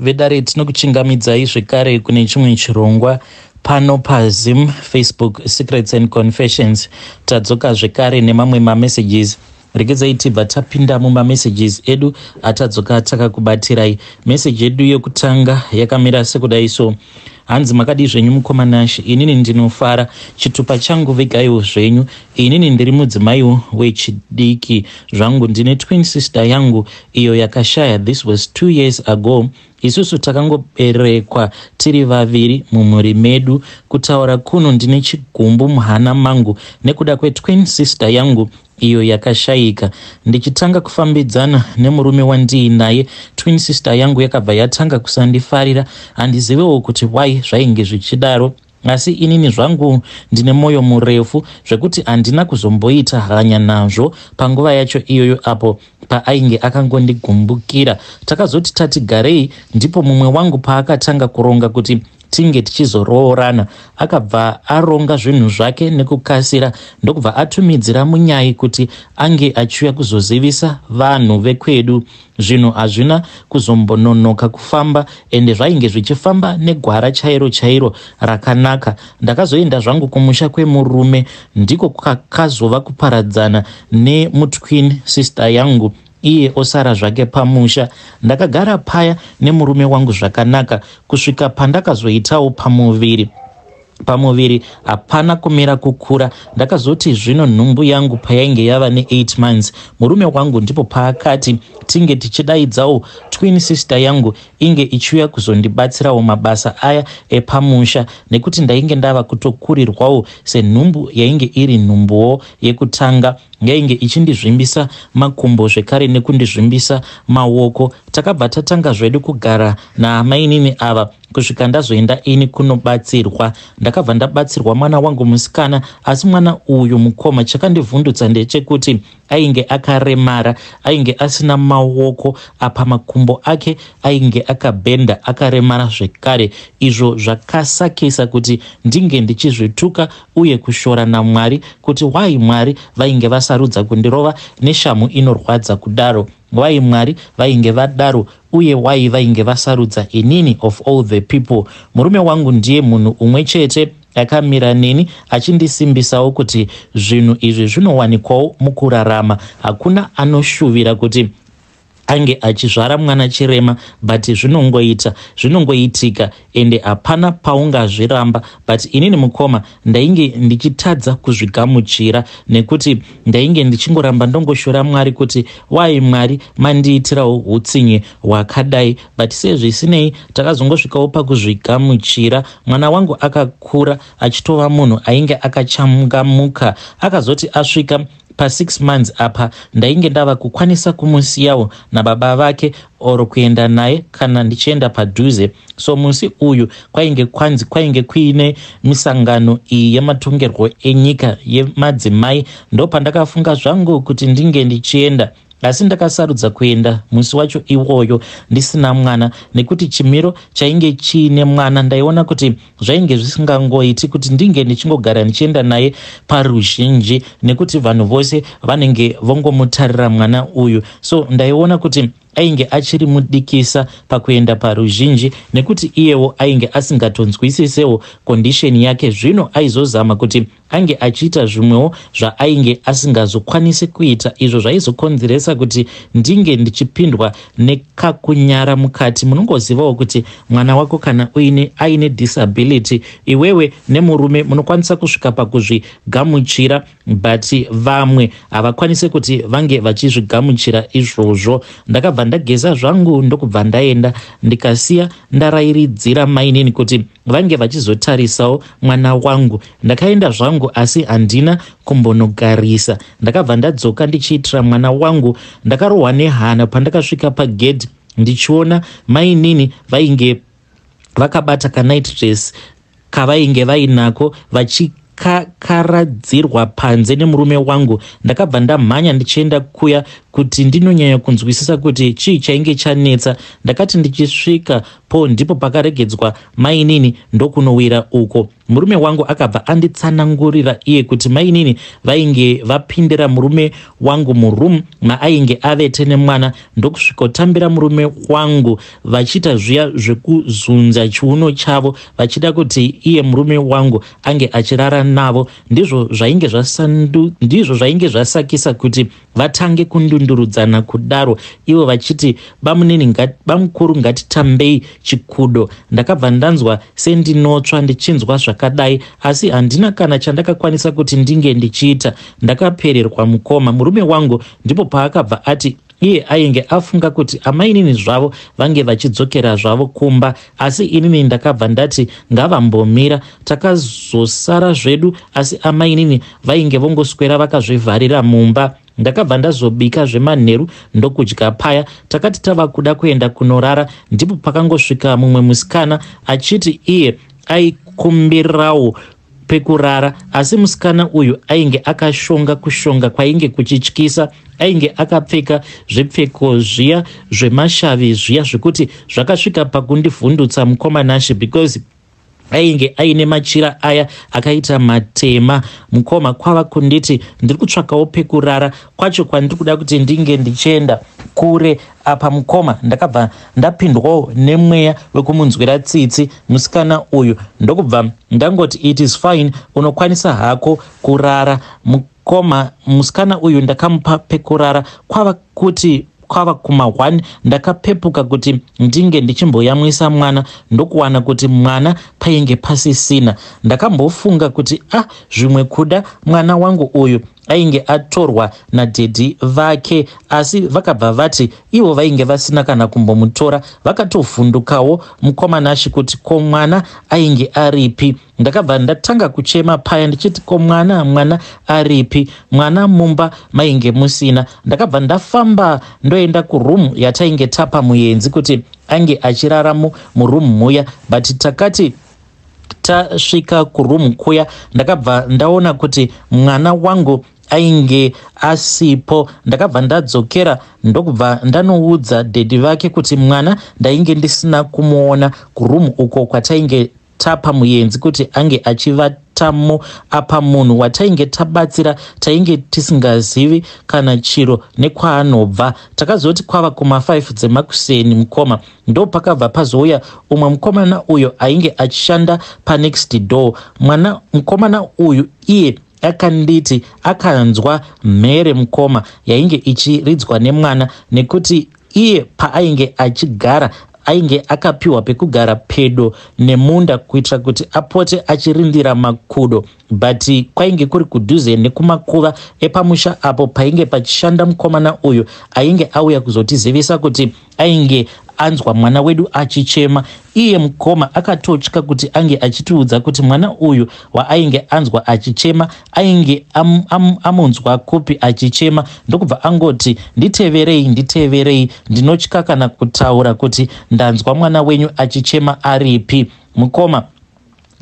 Vedare, tinokuchingamidzai zvekare kune chimwe chirongwa pano paZim Facebook Secrets and Confessions. Tadzoka zvekare nemamwe mamessages. Regedzai tibva tapinda mumamessages edu atadzoka takakubatirai. Meseji yedu yekutanga yakamira sekudai so: Hanzi, "Makadii zvenyu, mukoma Nashe? Inini ndinofara. Chitupa changu vegaiwo zvenyu. Inini ndiri mudzimaiwo wechidiki zvangu. Ndine twin sister yangu iyo yakashaya. This was 2 years ago. Isusu takangoberekwa tiri vaviri mumhuri medu. Kutaura kuno ndine chigumbu muhana mangu nekuda kwetwin sister yangu iyo yakashayika. Ndichitanga kufambidzana nemurume wandiinaye, twin sister yangu yakabva yatanga kusandifarira. Handizivewo kuti why zvainge zvichidaro, asi inini zvangu ndine mwoyo murefu zvekuti handina kuzomboita hanya nazvo panguva yacho iyoyo apo paainge akangondigumbukira. Takazoti tati garei, ndipo mumwe wangu paakatanga kuronga kuti tinge tichizoroorana. Akabva aronga zvinhu zvake nekukasira, ndokubva atumidzira munyai kuti ange achiuya kuzozivisa vanhu vekwedu. Zvinhu hazvina kuzombononoka kufamba, ende zvainge zvichifamba negwara chairo chairo rakanaka. Ndakazoenda zvangu kumusha kwemurume. Ndiko kakazova kuparadzana nemutwin sister yangu, iye osara zvake pamusha. Ndakagara paya nemurume wangu zvakanaka kusvika pandakazoitawo pamuviri. Pamuviri hapana kumira kukura. Ndakazoti zvino nhumbu yangu payainge yava ne8 months, murume wangu ndipo paakati tinge tichidaidzawo twin sister yangu inge ichiuya kuzondibatsirawo mabasa aya epamusha, nekuti ndainge ndava kutokurirwawo, senhumbu yainge iri nhumbuwo yekutanga, yainge ichindizvimbisa makumbo zvekare nekundizvimbisa maoko. Takabva tatanga zvedu kugara naamainini ava kusvika ndazoenda ini kunobatsirwa. Ndakabva ndabatsirwa mwana wangu musikana. Asi mwana uyu, mukoma, chakandivhundutsa ndechekuti ainge akaremara, ainge asina maoko apa, makumbo ake ainge akabhenda, akaremara zvekare, izvo zvakasakisa kuti ndinge ndichizvituka uye kushora naMwari kuti why Mwari vainge vasarudza kundirova neshamhu inorwadza kudaro, why Mwari vainge vadaro, uye why vainge vasarudza inini of all the people. Murume wangu ndiye munhu umwe chete akamira neni achindisimbisawo kuti zvinhu izvi zvinowanikwawo mukurarama. Hakuna anoshuvira kuti ange achizvara mwana chirema, but zvinongoita, zvinongoitika, ende hapana paungazviramba. But inini, mukoma, ndainge ndichitadza kuzvigamuchira nekuti ndainge ndichingoramba ndongoshora Mwari kuti why Mwari mandiitirawo utsinye hwakadai. But sezvisinei, takazongosvikawo pakuzvigamuchira. Mwana wangu akakura achitova munhu ainge akachangamuka. Akazoti asvika pa6 months apa, ndainge ndava kukwanisa kumusiyawo nababa vake or kuenda naye kana ndichienda padhuze. So musi uyu kwainge kwanzi kwainge kuine misangano iyi yematongerwo enyika yemadzimai. Ndo pandakafunga zvangu kuti ndinge ndichienda, asi ndakasarudza kuenda musi wacho iwoyo ndisina mwana, nekuti chimiro chainge chiine mwana ndaiona kuti zvainge zvisingangoiti kuti ndinge ndichingogara ndichienda naye paruzhinji, nekuti vanhu vose vanenge vongomutarira mwana uyu. So ndaiona kuti ainge achiri mudikisa pakuenda paruzhinji, nekuti iyewo ainge asingatonzwisisewo condition yake. Zvino aizozama kuti ange achiita zvimwewo zvaainge asingazokwanisi kuita, izvo zvaizokonzeresa kuti ndinge ndichipindwa nekakunyara mukati. Munongozivawo kuti mwana wako kana uine aine disability, iwewe nemurume munokwanisa kusvika pakuzvigamuchira, but vamwe havakwanisi kuti vange vachizvigamuchira izvozvo. Ndakabva ndageza zvangu, ndokubva ndaenda, ndikasiya ndarayiridzira mainini kuti vange vachizotarisawo mwana wangu. Ndakaenda zvangu, asi handina kumbonogarisa. Ndakabva ndadzoka ndichiitira mwana wangu. Ndakarohwa nehana pandakasvika pagedhi ndichiona mainini vainge vakabata kanight dress kavainge vainako, vachikakaradzirwa panze nemurume wangu. Ndakabva ndamhanya ndichienda kuya kuti ndinonyanya kunzwisisa kuti chii chainge chanetsa. Ndakati ndichisvika po, ndipo pakaregedzwa mainini ndokunowira uko. Murume wangu akabva anditsanangurira iye kuti mainini vainge vapindira murume wangu muroom maainge avete nemwana, ndokusvikotambira murume wangu vachiita zviya zvekuzunza chiuno chavo vachida kuti iye murume wangu ange achirara navo. Ndizvo zvainge zvasandu, ndizvo zvainge zvasakisa kuti vatange kundundurudzana kudaro, ivo vachiti bamunini, bamukuru, ngatitambei chikudo. Ndakabva ndanzwa sendinotsva ndichinzwa zvakadai, asi handina kana chandakakwanisa kuti ndinge ndichiita. Ndakapererwa, mukoma. Murume wangu ndipo paakabva ati iye ainge afunga kuti amainini zvavo vange vachidzokera zvavo kumba, asi inini ndakabva ndati ngavambomira. Takazosara zvedu, asi amainini vainge vongoswera vakazvivharira mumba. Ndakabva ndazobika zvemanheru ndokudya paya. Takati tava kuda kuenda kunorara, ndipo pakangosvika mumwe musikana achiti iye aikumbirawo pekurara. Asi musikana uyu ainge akashonga kushonga kwainge kuchityisa. Ainge akapfeka zvipfeko zviya zvemashavi zviya zvekuti zvakasvika pakundivhundutsa, mukoma Nashe, because ainge aine machira aya akaita matema, mukoma. Kwava kunditi, "Ndiri kutsvakawo pekurara, kwacho kwandiri kuda kuti ndinge ndichienda kure." Apa mukoma, ndakabva ndapindwawo nemweya wekumunzwira tsitsi musikana uyu, ndokubva ndangoti, "It is fine, unokwanisa hako kurara." Mukoma, musikana uyu ndakamupa pekurara. Kwava kuti kwava kuma1, ndakapepuka kuti ndinge ndichimboyamwisa mwana, ndokuwana kuti mwana painge pasisina. Ndakambofunga kuti, ah, zvimwe kuda mwana wangu uyu ainge atorwa nadhedhi vake, asi vakabva vati ivo vainge vasina kana kumbomutora. Vakatovhundukawo, mukoma Nashe, kuti ko mwana ainge aripi. Ndakabva ndatanga kuchema paya ndichiti, "Ko mwana, mwana aripi?" Mwana mumba mainge musina. Ndakabva ndafamba ndoenda kuroom yatainge tapa muenzi kuti ange achiraramo muroom muya, but takati tasvika kuroom kuya, ndakabva ndaona kuti mwana wangu ainge asipo. Ndakabva ndadzokera, ndokubva ndanoudza dhedhi vake kuti mwana ndainge ndisina kumuona kuroom uko kwatainge tapa muenzi kuti ange achivatamo. Apa munhu watainge tabatsira tainge tisingazivi kana chiro nekwaanobva. Takazoti kwava kuma5 dzemakuseni, mukoma, ndo pakabva pazouya umwe mukomana uyo ainge achishanda panext door. Mwana mukomana uyu iye akanditi akanzwa mhere, mukoma, yainge ichiridzwa nemwana, nekuti iye paainge achigara ainge akapiwa pekugara pedo nemunda kuitira kuti apote achirindira makudo, but kwainge kuri kudhuze nekumakuva epamusha apo painge pachishanda mukomana uyu ainge auya kuzotizivisa kuti ainge anzwa mwana wedu achichema. Iye mukoma akatotya kuti ange achitiudza kuti mwana uyu waainge anzwa achichema ainge amunzwa kupi achichema, ndokubva angoti, "Nditeverei, nditeverei, ndinotya kana kutaura kuti ndanzwa mwana wenyu achichema aripi." Mukoma,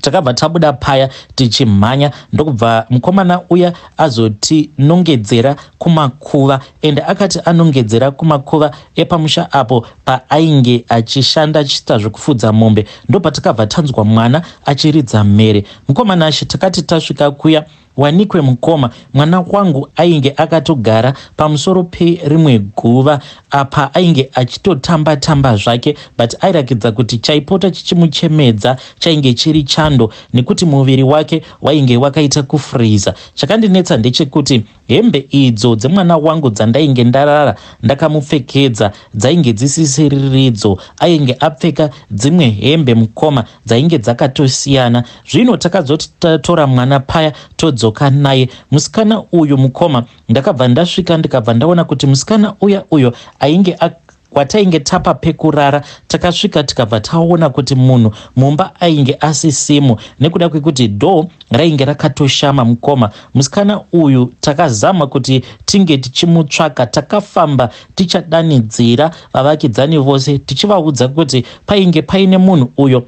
takabva tabuda paya tichimhanya, ndokubva mukomana uya azotinongedzera kumakuva, ende akati anongedzera kumakuva epamusha apo paainge achishanda achiita zvekufudza mombe, ndopatakabva tanzwa mwana achiridza mhere. Mukoma Nashe, takati tasvika kuya, wanikwe mukoma, mwana wangu ainge akatogara pamusoro perimwe guva. Apa ainge achitotamba tamba zvake, but airakidza kuti chaipota chichimuchemedza chainge chiri chando, nekuti muviri wake wainge wakaita kufriza. Chakandinetsa ndechekuti hembe idzo dzemwana wangu dzandainge ndarara ndakamupfekedza dzainge dzisisiriridzo. Ainge apfeka dzimwe hembe, mukoma, dzainge dzakatosiyana. Zvino takazoti tatora mwana paya todzoka naye musikana uyu, mukoma, ndakabva ndasvika, ndikabva ndaona kuti musikana uya uyo ainge kwatainge tapa pekurara, takasvika tikabva taona kuti munhu mumba ainge asisimo, nekuda kwekuti door rainge rakatoshama. Mukoma, musikana uyu takazama kuti tinge tichimutsvaka. Takafamba tichadanidzira vavakidzani vose tichivaudza kuti painge paine munhu uyo.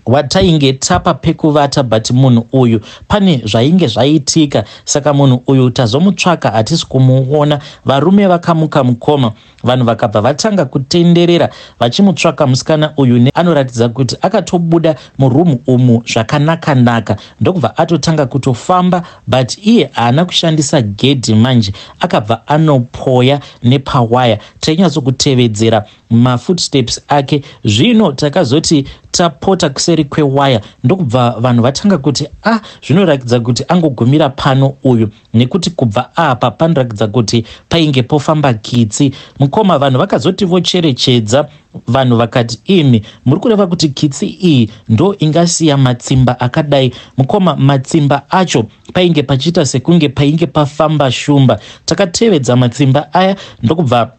Watainge tapa pekuvata but munhu uyu pane zvainge zvaitika, saka munhu uyu tazomutsvaka hatisi kumuona. Varume vakamuka mukoma, vanhu vakabva vatanga kutenderera vachimutsvaka musikana uyu. Anoratidza kuti akatobuda murumu umu zvakanaka-naka, ndokubva atotanga kutofamba, but iye haana kushandisa gedhi manje, akabva anopoya nepawaya. Tainyatsokutevedzera mafootsteps ake. Zvino takazoti tapota kuseri kwewaya, ndokubva vanhu vatanga kuti, "A ah, zvinoratidza kuti angogumira pano uyu, nekuti kubva apa panoratidza kuti painge pofamba kitsi." Mukoma, vanhu vakazoti vocherechedza, vanhu vakati, "Imi muri kureva kuti kitsi iyi ndo ingasiya matsimba akadai?" Mukoma, matsimba acho painge pachiita sekunge painge pafamba shumba. Takatevedza matsimba aya, ndokubva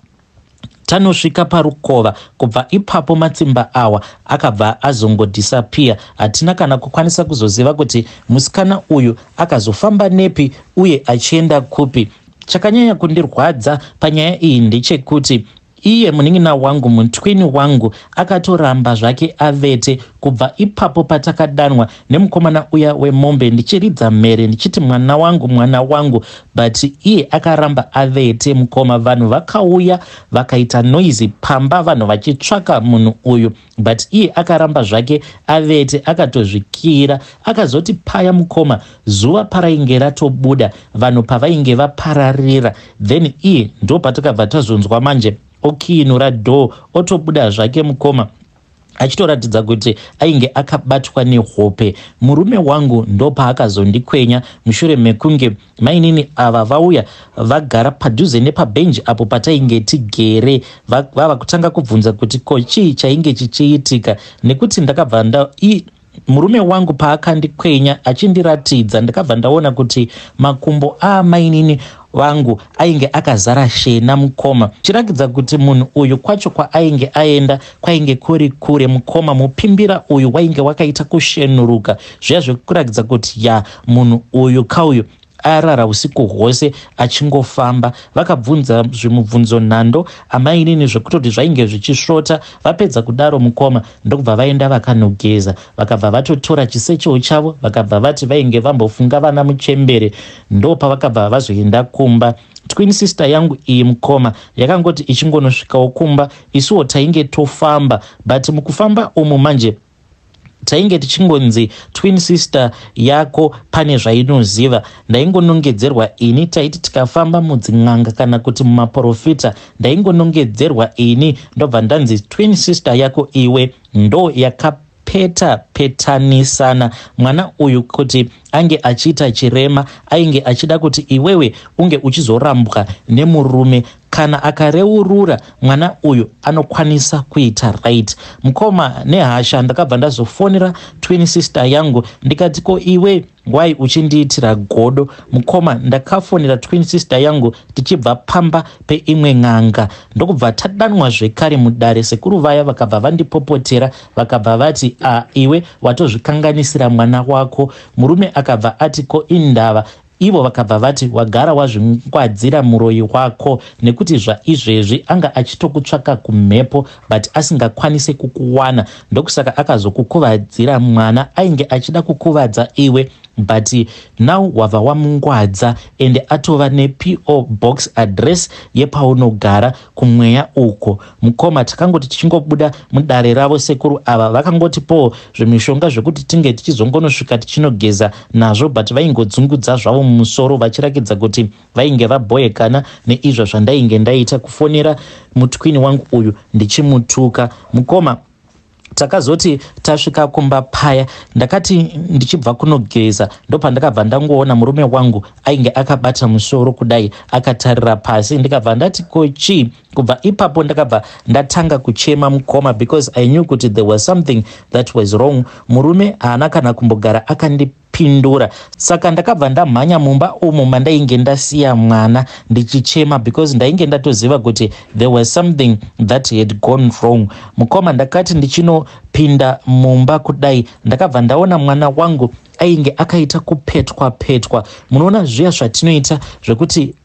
tanosvika parukova. Kubva ipapo matsimba awa akabva azongodisappear. Hatina kana kukwanisa kuzoziva kuti musikana uyu akazofamba nepi uye achienda kupi. Chakanyanya kundirwadza panyaya iyi ndechekuti iye munin'ina wangu, mutwini wangu, akatoramba zvake avete. Kubva ipapo patakadanwa nemukomana uya wemombe, ndichiridza mhere ndichiti, "Mwana wangu, mwana wangu," but iye akaramba avete. Mukoma, vanhu vakauya vakaita noise pamba, vanhu vachitsvaka munhu uyu, but iye akaramba zvake avete, akatozvikira. Akazoti paya mukoma, zuva parainge ratobuda, vanhu pavainge vapararira, then iye ndo patakabva tazonzwa manje okiinura door, otobuda zvake mukoma, achitoratidza kuti ainge akabatwa nehope. Murume wangu ndopaakazondikwenya mushure mekunge mainini ava vauya vagara padhuze nepabhenji apo patainge tigere, vava kutanga kubvunza kuti ko chii chainge chichiitika, nekuti ndakabva nda murume wangu paakandikwenya achindiratidza, ndakabva ndaona kuti makumbo aamainini vangu ainge akazara shena mukoma, chirakidza kuti munhu uyu kwacho kwaainge aenda kwainge kuri kure. Mukoma, mupimbira uyu wainge wakaita kushenuruka zviya zvekuratidza kuti ya, munhu uyu kauyu arara usiku hwose achingofamba. Vakabvunza zvimubvunzo nhando amainini zvekutoti zvainge zvichisvota. Vapedza kudaro mukoma, ndokubva vaenda vakanogeza, vakabva vatotora chisechewo chavo, vakabva vati vainge vambofunga vana muchembere, ndopavakabva vazoenda kumba. Twin sister yangu iyi mukoma yakangoti ichingonosvikawo kumba, isuwo tainge tofamba, but mukufamba umu manje tainge tichingonzi twin sister yako pane zvainoziva. Ndaingonongedzerwa ini. Taiti tikafamba mudzin'anga kana kuti mumaprofita, ndaingonongedzerwa ini, ndobva ndanzi twin sister yako iwe ndo yakapeta petanisana mwana uyu kuti ange achiita chirema, ainge achida kuti iwewe unge uchizorambwa nemurume. Kana akareurura mwana uyu anokwanisa kuita right. Mukoma, nehasha ndakabva ndazofonera twin sister yangu, ndikati, "Ko iwe, wai uchindiitira godo?" Mukoma, ndakafonera twin sister yangu tichibva pamba peimwe n'anga, ndokubva tadanwa zvekare mudare. Sekuru vaya vakabva vandipopotera, vakabva vati, "A, iwe watozvikanganisira mwana wako." Murume akabva ati, "Ko indava?" Ivo vakabva vati, "Wagara wazvingwadzira muroyi wako, nekuti zvaizvezvi anga achitokutsvaka kumhepo but asingakwanisi kukuwana. Ndokusaka akazokukuvadzira mwana. Ainge achida kukuvadza iwe, but now wabva wamungwadza, ende atova nePO box address yepaunogara kumweya uko." Mukoma, takangoti tichingobuda mudare ravo, sekuru ava vakangotipowo zvimishonga zvekuti tinge tichizongonosvika tichinogeza nazvo, but vaingodzungudza zvavo mumusoro vachirakidza kuti vainge vabhoyekana neizvo zvandainge ndaita, kufonera mutwini wangu uyu ndichimutuka. Mukoma, takazoti tasvika kumba paya, ndakati ndichibva kunogeza, ndopandakabva ndangoona murume wangu ainge akabata musoro kudai, akatarira pasi. Ndikabva ndati, "Ko chii?" Kubva ipapo ndakabva ndatanga kuchema mukoma, because I knew kuti there was something that was wrong. Murume haana kana kumbogara akandipindura, saka ndakabva ndamhanya mumba umo mandainge ndasiya mwana ndichichema, because ndainge ndatoziva kuti there was something that had gone wrong. Mukoma, ndakati ndichinopinda mumba kudai, ndakabva ndaona mwana wangu ainge akaita kupetwa petwa. Munoona zviya zvatinoita zvekuti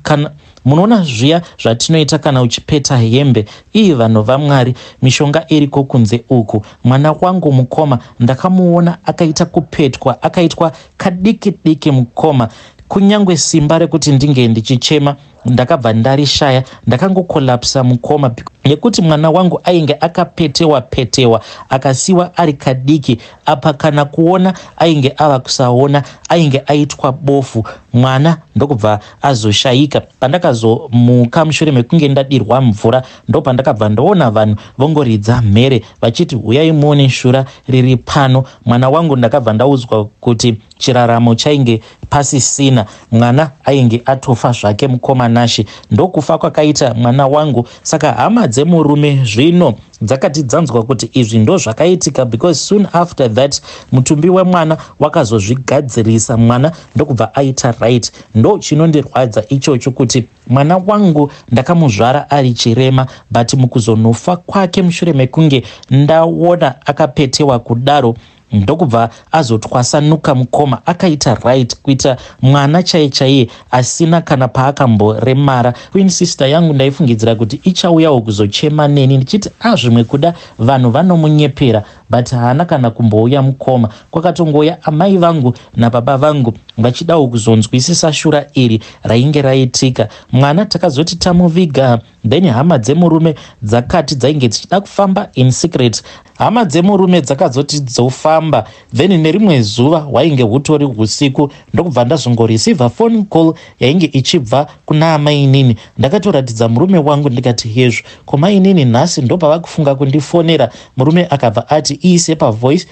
kana Munoona zviya zvatinoita kana uchipeta hembe ii vanhu vaMwari mishonga iriko kunze uku. Mwana wangu mukoma ndakamuona akaita kupetwa akaitwa kadiki diki mukoma. Kunyangwe simba rekuti ndinge ndichichema ndakabva ndarishaya ndakangokolapsa mukoma nekuti mwana wangu ainge akapetewa petewa akasiwa ari kadiki apa kana kuona ainge ava kusaona ainge aitwa bofu mwana ndokubva azoshayika pandakazomuka mushure mekunge ndadirwa mvura ndopandakabva ndoona vanhu vongoridza mhere vachiti huyai muone shura riri pano mwana wangu ndakabva ndaudzwa kuti chiraramo chainge pasisina mwana ainge atofa zvake mukoma Nashe ndokufa kwakaita mwana wangu saka hama dzemurume zvino dzakati dzanzwa kuti izvi ndozvakaitika because soon after that mutumbi wemwana wakazozvigadzirisa mwana ndokubva aita right ndo chinondirwadza ichocho kuti mwana wangu ndakamuzvara ari chirema but mukuzonofa kwake mushure mekunge ndaona akapetewa kudaro ndokubva azotwasanuka mukoma akaita right kuita mwana chaiye chaiye asina kana paakamboremara. Queen sister yangu ndaifungidzira kuti ichauyawo kuzochema neni ndichiti a ah, zvimwe kuda vanhu vanomunyepera but haana kana kumbouya mukoma. Kwakatongouya amai vangu nababa vangu vachidawo kuzonzwisisa shura iri rainge raitika. Mwana takazoti tamuviga then hama dzemurume dzakati dzainge dzichida kufamba in secret. Hama dzemurume dzakazoti dzofamba then nerimwe zuva hwainge hutori husiku ndokubva ndazongoreceiver phone call yainge ichibva kuna amainini. Ndakatoratidza murume wangu ndikati hezvo ko mainini nhasi ndopava kufunga kundifonera. Murume akabva ati iise pavoice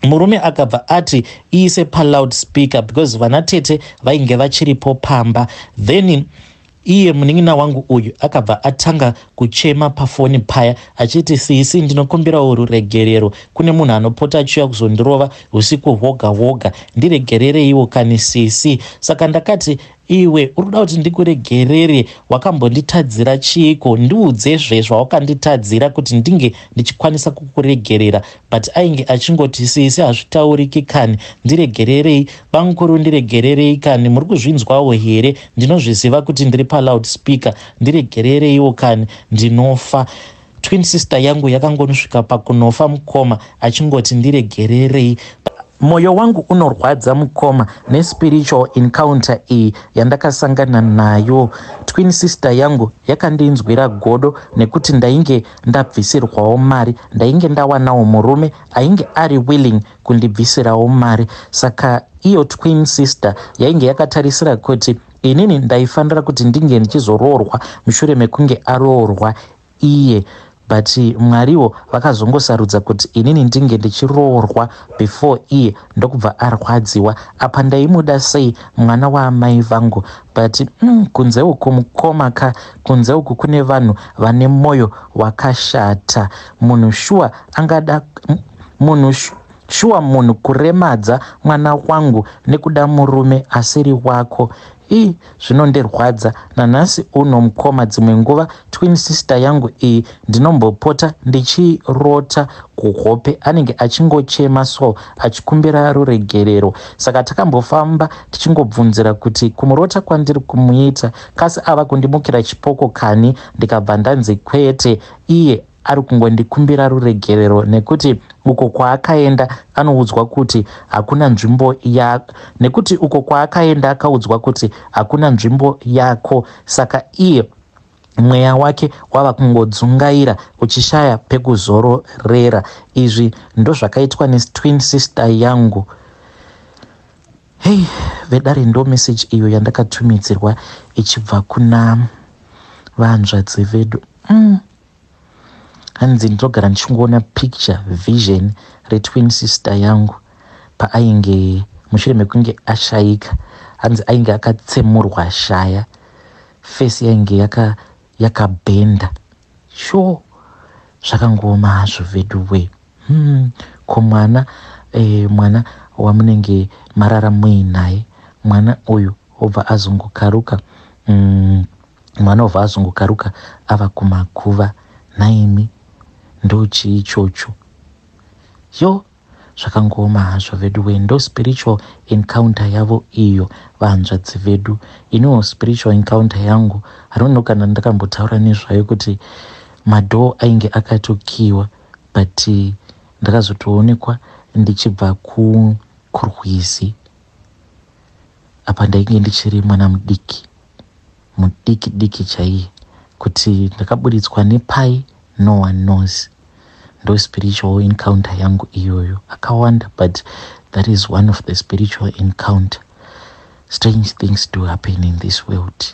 murume akabva ati iise paloud speaker because vana tete vainge vachiripo pamba then iye munin'ina wangu uyu akabva atanga kuchema pafoni paya achiti sisi ndinokumbirawo ruregerero kune munhu anopota achiuya kuzondirova usiku hwoga hwoga ndiregerereiwo kani sisi saka ndakati Iwe uri kuda kuti ndikuregerere wakambonditadzira chiiko ndiudzezve zvawakanditadzira kuti ndinge ndichikwanisa kukuregerera but ainge achingoti sisi hazvitauriki kani ndiregererei bamukuru ndiregererei kani muri kuzvinzwawo here ndinozviziva kuti ndiri paloud speaker ndiregerereiwo kani ndinofa twin sister yangu yakangonosvika pakunofa mukoma achingoti ndiregererei Moyo wangu unorwadza mukoma nespiritual encounter iyi yandakasangana nayo. Twin sister yangu yakandinzwira godo nekuti ndainge ndabvisirwawo mari, ndainge ndawanawo murume ainge ari willing kundibvisirawo mari. Saka iyo twin sister yainge yakatarisira kuti inini ndaifanira kuti ndinge ndichizoroorwa mushure mekunge aroorwa iye but Mwariwo vakazongosarudza kuti inini ndinge ndichiroorwa before iye ndokubva arwadziwa. Apa ndaimuda sei mwana waamai vangu but kunze uku mukoma ka kunze uku kune vanhu vane moyo wakashata. Munhu shuwa angada munhu shuwa munhu kuremadza mwana wangu nekuda murume asiri wako Ii zvinondirwadza nanhasi uno mkoma dzimwe nguva twin sister yangu iyi ndinombopota ndichiirota kuhope anenge achingochema so achikumbira ruregerero saka takambofamba tichingobvunzira kuti kumurota kwandiri kumuita kasi ava kundimukira chipoko kani ndikabva ndanzi kwete iye ari kungondikumbira ruregerero nekuti uko kwaakaenda anoudzwa kuti hakuna nzvimbo ya nekuti uko kwaakaenda akaudzwa kuti hakuna nzvimbo yako saka iye mweya wake wava kungodzungaira uchishaya pekuzororera izvi ndozvakaitwa netwin sister yangu Hey vedare ndo message iyo yandakatumidzirwa ichibva kuna vahanzvadzi vedu Hanzi ndinogara ndichingoona picture vision retwin sister yangu paainge mushure mekunge ashaika hanzi ainge akatsemurwa shaya face yainge yaka yakabhenda sure zvakangooma hazvo veduwe ko mwana eh, mwana wamunenge marara muinaye mwana uyu obva azongokaruka Mwana obva azongokaruka ava kumakuva. Nhaimi ndochii ichocho? Yoo Zvakangooma hazvo veduwe. Ndo spiritual encounter yavo iyo, vahanzvadzi vedu. Iniwo spiritual encounter yangu, I don't know kana ndakambotaura nezvayo, kuti madoor ainge akatokiwa, but ndakazotoonekwa ndichibva kurwizi. Apa ndainge ndichiri mwana mudiki, mudiki diki chaiye. Kuti ndakaburitswa nepai, no one knows. Ndo spiritual encounter yangu iyoyo. Akawanda, but that is one of the spiritual encounter. Strange things do happen in this world.